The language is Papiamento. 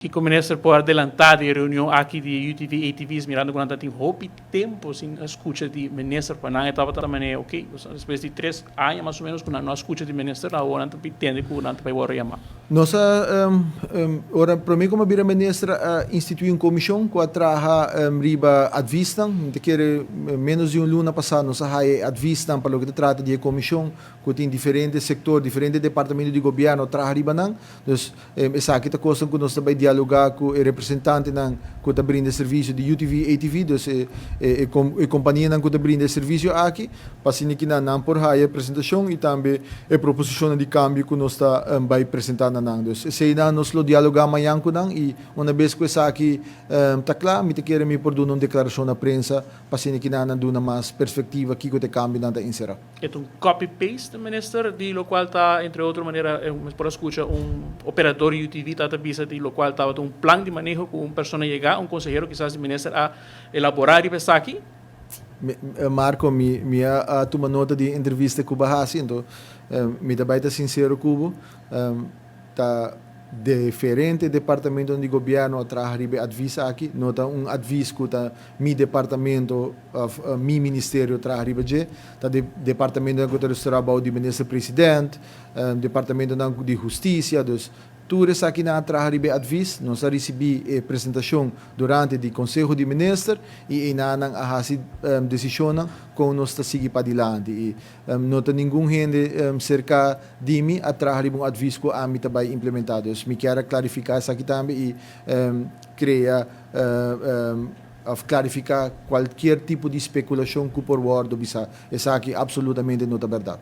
Kiko minister por adelantá di e reunion aki di UTV ATV's mirando ku nan ta tin hopi tempu sin a skucha di minister pa nan e tabata manera ok despues di 3 aña mas o menos ku nan no a skucha di minister, awor nan ta tende ku nan ta bai wòrdu yamá? Nos a, ora promé ku mi a bira minister, a instituí un komishon ku a traha riba advisnan. Mi ta kere ménos di un luna pasá nos a haya e advisnan pa loke ta trata di e komishon ku tin diferente sektor, diferente departamento di gobièrnu a traha riba nan. Dus esaki ta kosnan ku nos ta bai dialogá ku e representantenan ku ta brinda e servisio di UTV, ATV, dus e e e kompanianan ku ta brinda e servisio aki, pa asina ki nan nan por haya e presentashon i tambe e proposishonnan di kambio ku nos ta bai presentá na nan. Dus eseinan nos lo dialogá mañan ku nan i una bes ku esaki ta kla, mi ta kere mi por duna un deklarashon na prensa pa asina ki nan nan duna mas perspektiva kiko ta e kambionan ta enserá. E ta un copy-paste, minister, di locual ta, entre otro manera, mes por a scucha un operador UTV ta ta bisa di locual tabata un plan di maneho cu un persona yega, un consehero kisas di minister a elabora riba esaki. Marco, mi a tuma nota di e entrevista cu bo a haci, anto mi ta bay ta sincero cu bo, ta diferente departamentonan di gobierno a traha riba e advies aki, no ta un advies cu ta mi departamento of mi ministerio traha riba dje, ta de departamentonan cu ta restora bao di minister president, departamentonan di husticia, dus tur esakinan a traha riba e advies. Nos a ricibi e presentacion durante di conseho di minister y eynan nan a haci decisionnan con nos ta sigui padilanti y no ta ningun hende cerca di mi a traha riba un advies cu ami ta bay implementa. Dus mi kier a clarifica esaki tambe y crea of clarifica cualkier tipo di speculacion cu por wordo bisa. Esaki absolutamente no ta berdad.